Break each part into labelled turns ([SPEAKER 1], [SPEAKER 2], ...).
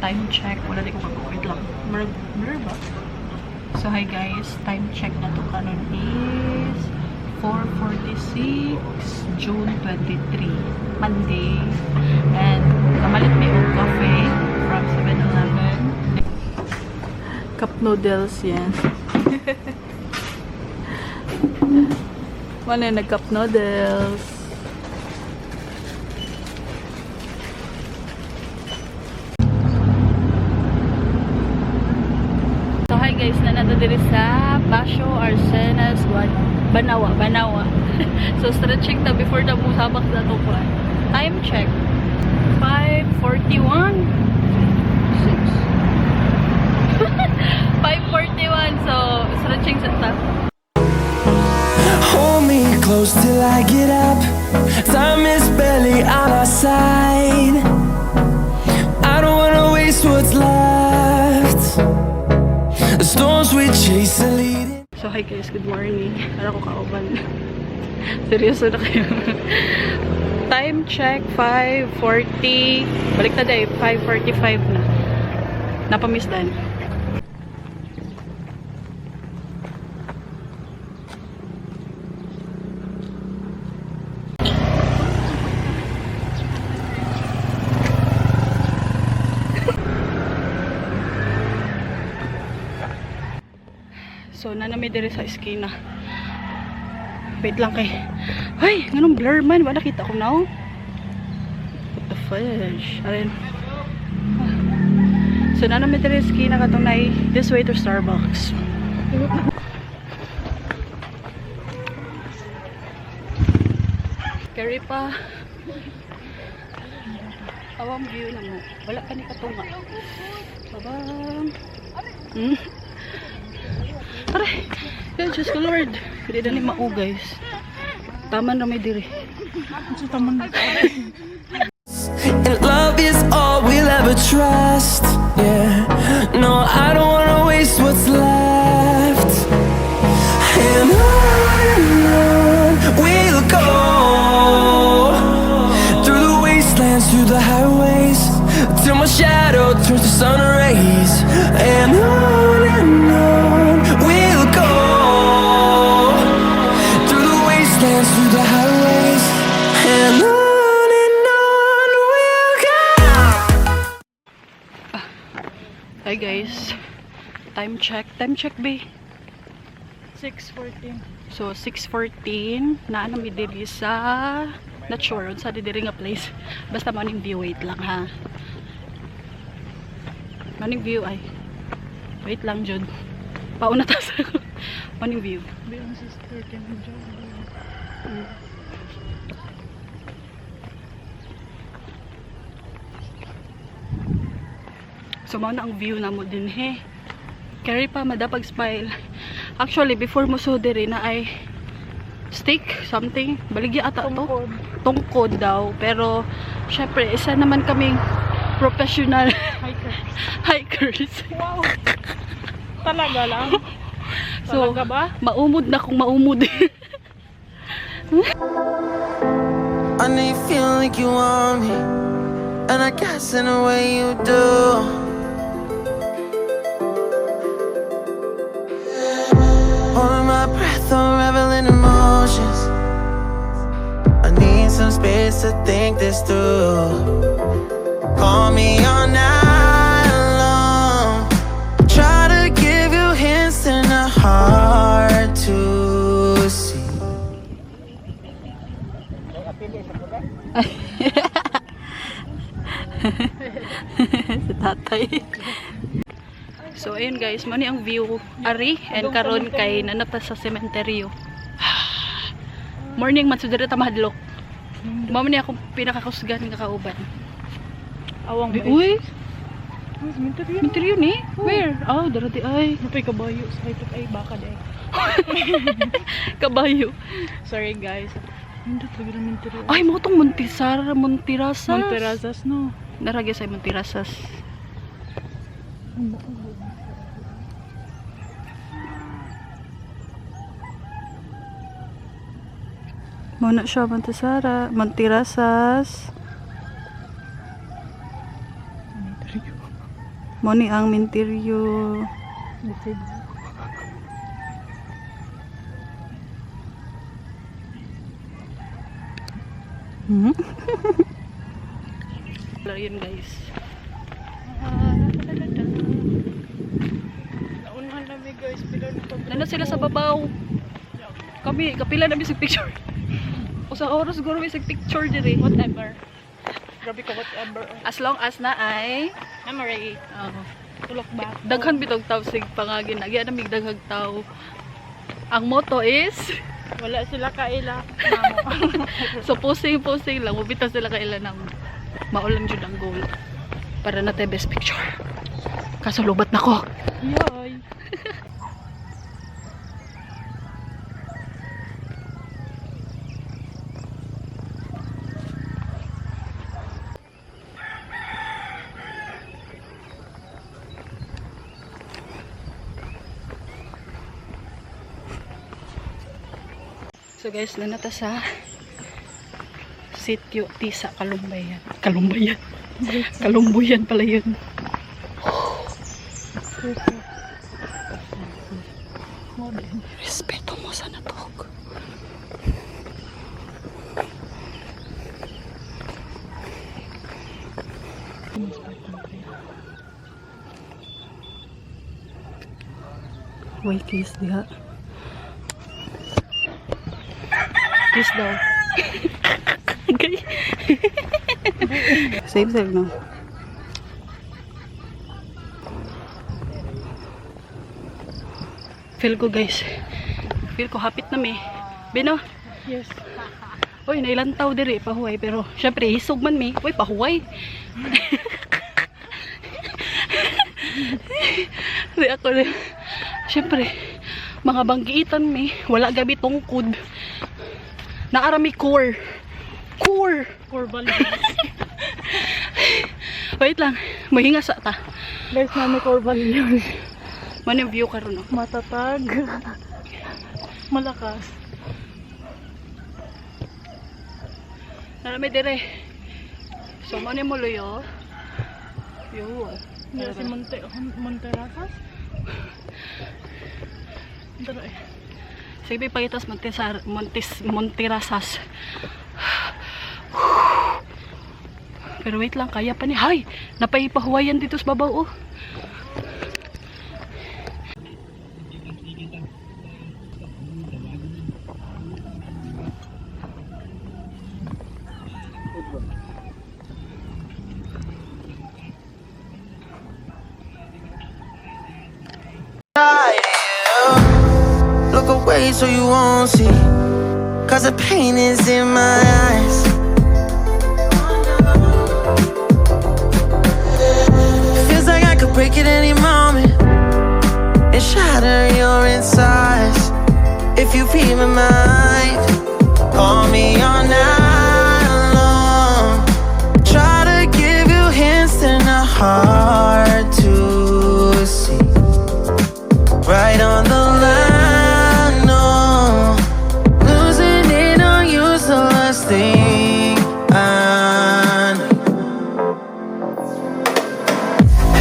[SPEAKER 1] Time check. Wala di ko mag-wait lang. Blur ba? So hi guys, time check na to karon is 4:46, June 23, Monday. And kamalit mi og coffee from 7-Eleven. Cup noodles yan. Wala nag cup noodles. So hi guys, na diri sa Basyo Arsenas Banawa, Banawa. So stretching ta before ta musabak sa ato kuan. Time check. 5:41. 6. 5:41. So stretching sa ta.
[SPEAKER 2] Hold me close till I get up. Time is barely on our side. I don't wanna waste what's left. The storms we chase are leading.
[SPEAKER 1] So hi guys, good morning. Ara ko kauban. Seryoso na kayo. Time check, 5:40. Balik na day, 5:45 na. Napamisdan. So, nanami diri sa eskina. Wait lang kay. Ay, nganong blur man. Wala kita ko now. What the fudge? Arin. So, nanami diri sa eskina katong nay this way to Starbucks. Carry pa. Awang view na mo. Wala pa ni katunga. Babang. Aray! Yan, Diyos ko Lord. Hindi na ni mao, guys. Taman na may diri.
[SPEAKER 2] And love is all we'll ever trust. Yeah. No, I don't wanna waste what's left. And on we'll go through the wastelands, through the highways, till my shadow turns to sun rays. And on we'll go through the wastelands, through the highways, and on we'll go.
[SPEAKER 1] Hi guys. Time check. Time check, be.
[SPEAKER 3] 6:14.
[SPEAKER 1] So, 6:14. Na ano mi diri sa, not sure unsa di diri nga place. Basta morning view, wait lang ha. Morning view ay. Wait lang jud. Pauna ta sa morning view.
[SPEAKER 3] Be on 6:13 ang job.
[SPEAKER 1] So mao na ang view namo din he. Carry pa madapag smile. Actually before mo so diri na ay stick something, baligya ata to.
[SPEAKER 3] Tungkod.
[SPEAKER 1] Tungkod daw, pero syempre isa naman kaming professional
[SPEAKER 3] Hiker.
[SPEAKER 1] hikers.
[SPEAKER 3] Wow. Talaga lang?
[SPEAKER 1] So,
[SPEAKER 3] Talaga ba?
[SPEAKER 1] Maumod na kung maumod.
[SPEAKER 2] I know you feel like you want me, and I guess in a way you do. Holding my breath, unraveling emotions. I need some space to think this through. Call me all night long. Try to give you hints and a hard to see.
[SPEAKER 1] Si tatay. So ayun guys, mao ni ang view ari and karon kay nanata sa sementeryo. Morning man so diri ta mahadlok. Mao man ni akong pinakakusgan nga kauban.
[SPEAKER 3] Awang ba?
[SPEAKER 1] Uy,
[SPEAKER 3] Uy, cemetery.
[SPEAKER 1] sementeryo ni? Where? Oh, dara di ay.
[SPEAKER 3] Napay kabayo sa kaitok ay baka di ay.
[SPEAKER 1] Kabayo.
[SPEAKER 3] Sorry guys. Hindi talaga ng cemetery.
[SPEAKER 1] Ay, mo tong Montisar, Montirasas.
[SPEAKER 3] Monterrazas no.
[SPEAKER 1] Naragya sa Montirasas. Mao na siya, Montisara, Montirasas.
[SPEAKER 3] Cemetery.
[SPEAKER 1] Mo ni ang minteryo.
[SPEAKER 3] Bitid.
[SPEAKER 1] Wala yun, guys.
[SPEAKER 3] Naunhan nami, guys. Pila na pag
[SPEAKER 1] Nana sila sa babaw. Kami, kapila namin sa picture. Usa ka oras siguro may sa picture diri.
[SPEAKER 3] Whatever. Grabe ka, whatever.
[SPEAKER 1] As long as na ay
[SPEAKER 3] Memory.
[SPEAKER 1] oh,
[SPEAKER 3] Tulok ba?
[SPEAKER 1] daghan bitog taw sig pangagin. Nagya na mig daghang taw. Ang motto is
[SPEAKER 3] Wala sila kaila. Mamo.
[SPEAKER 1] So posing posing lang mubitaw sila kailan ng maulan jud ang goal para na tayo best picture. Kaso lubat na ko.
[SPEAKER 3] Yoy.
[SPEAKER 1] So guys, nanata sa Sitio Tisa, Kalumbayan. Kalumbayan. Kalumbuyan pala yun. Respeto mo sa natog. Way kiss diha. Kiss daw. Okay. Save, save, no? Feel ko, guys. Feel ko hapit na mi. Bino?
[SPEAKER 3] Yes.
[SPEAKER 1] Uy, nailantaw diri pahuway pero syempre hisog man mi. Uy, pahuway. Di ako rin. Syempre, mga banggiitan mi, wala gabi tungkod. Naarami core. Core.
[SPEAKER 3] Core values.
[SPEAKER 1] Wait lang, mahinga sa ta.
[SPEAKER 3] Guys, nami core values.
[SPEAKER 1] Man yung view karon no.
[SPEAKER 3] Matatag. Malakas.
[SPEAKER 1] Narami dire. So mo ni mo luyo. Yo.
[SPEAKER 3] Hindi si Monte, Monterasas? Tara eh.
[SPEAKER 1] Sige, pagitas Montesar, Montes, Monterasas. Pero wait lang, kaya pa ni. Hay! Napaipahuwayan dito sa babaw, oh.
[SPEAKER 2] Lie to you. Look away so you won't see. 'Cause the pain is in my eyes. Feels like I could break at any moment and shatter your insides. If you read my mind, call me all night long. Try to give you hints and not hard to see. Right on the line, no. Losing it on you's the last thing I need.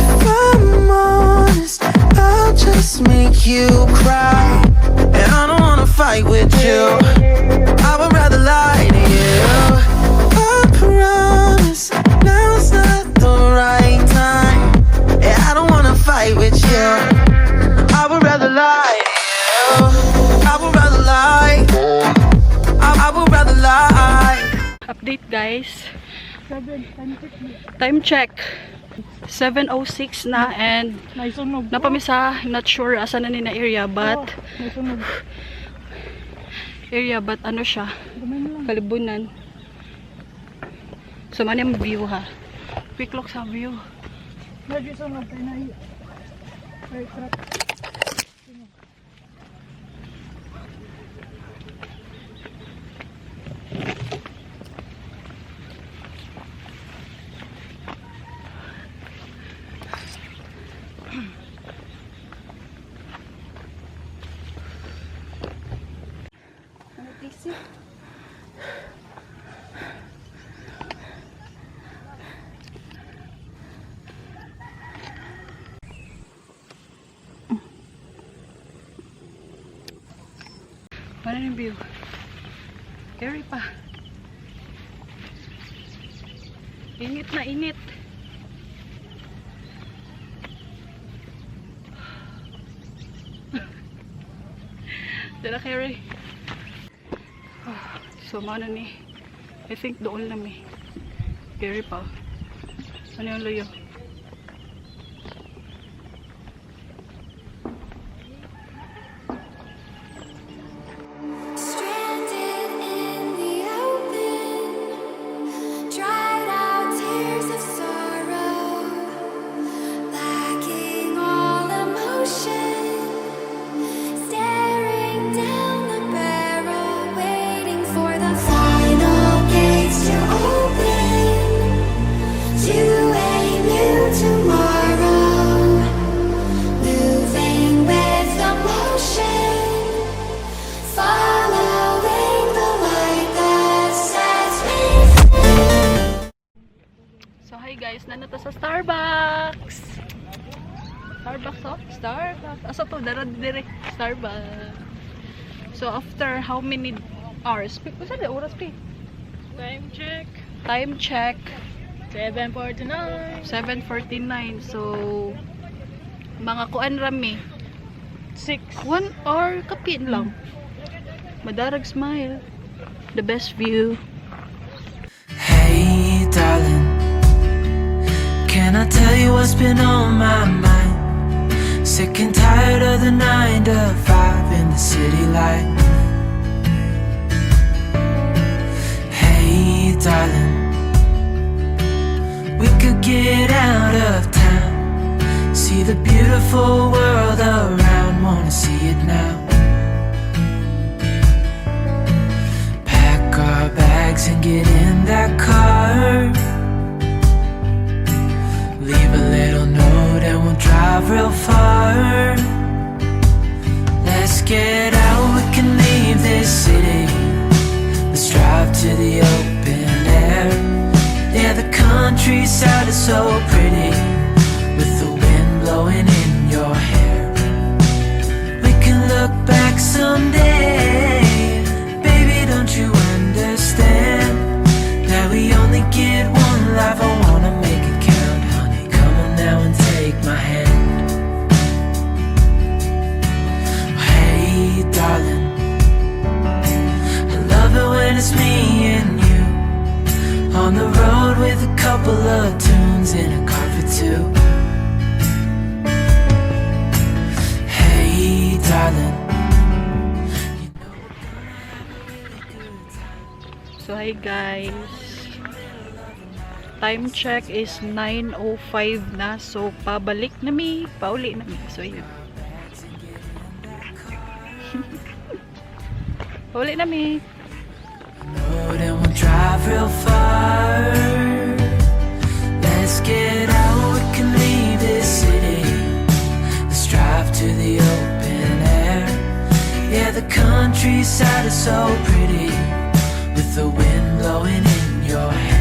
[SPEAKER 2] If I'm honest, I'll just make you cry. And I don't wanna fight with you. I would rather lie to you. I promise now's not the right time. Yeah, I don't wanna fight with you. I would rather lie to you. I would rather lie. I would rather lie.
[SPEAKER 1] Update, guys.
[SPEAKER 3] 7, time check.
[SPEAKER 1] Time check. 7:06 na and
[SPEAKER 3] Naisunog.
[SPEAKER 1] napamisa, not sure asa na ni na area but
[SPEAKER 3] Oh, naisunog.
[SPEAKER 1] area but ano siya,
[SPEAKER 3] Gamay na lang.
[SPEAKER 1] kalibunan. So man yung view ha. Quick look sa view.
[SPEAKER 3] Lagi sunog tayo na iya. Ay, truck.
[SPEAKER 1] View. Carry pa. Init na init. Dala, carry. So, mao na ni. I think doon lang mi. Carry pa. Ano yung luyo?
[SPEAKER 4] Stranded in the open, dried out tears of sorrow, lacking all emotion, staring down the barrel, waiting for the final gates to open to a new tomorrow, moving with the motion. Following the light that sets me free.
[SPEAKER 1] So, hi guys, naa na ta sa Starbucks! Starbucks, oh? Starbucks. Asa to? Dara dire. Starbucks. So, after how many hours? Unsa na oras, pi?
[SPEAKER 3] Time check.
[SPEAKER 1] Time check.
[SPEAKER 3] 7:49.
[SPEAKER 1] 7:49. So, mga kuan rami.
[SPEAKER 3] 6.
[SPEAKER 1] 1 hour kapin lang. Madarag smile. The best view.
[SPEAKER 2] Hey, darling, can I tell you what's been on my mind? Sick and tired of the 9 to 5 in the city life. Hey, darling, we could get out of town, see the beautiful world around, wanna see it now. Pack our bags and get in that car. Leave a little note and we'll drive real far. Let's get out, we can leave this city. Let's drive to the open air. Yeah, the countryside is so pretty with the wind blowing in your hair. We can look back someday. Baby, don't you understand that we only get one life? I wanna make it count, honey. Come on now and take my hand. Hey, darling, I love it when it's me and you on the road with a couple of tunes in a car for two. Hey, darling, you know we're gonna have a really good time.
[SPEAKER 1] So, hi guys. Time check is 9:05 na. So, pabalik na mi. Pauli na mi. So, yun.
[SPEAKER 2] Bags and get in that car.
[SPEAKER 1] Pauli na mi.
[SPEAKER 2] Road and we'll drive real far. Let's get out, we can leave this city. Let's drive to the open air. Yeah, the countryside is so pretty with the wind blowing in your hair.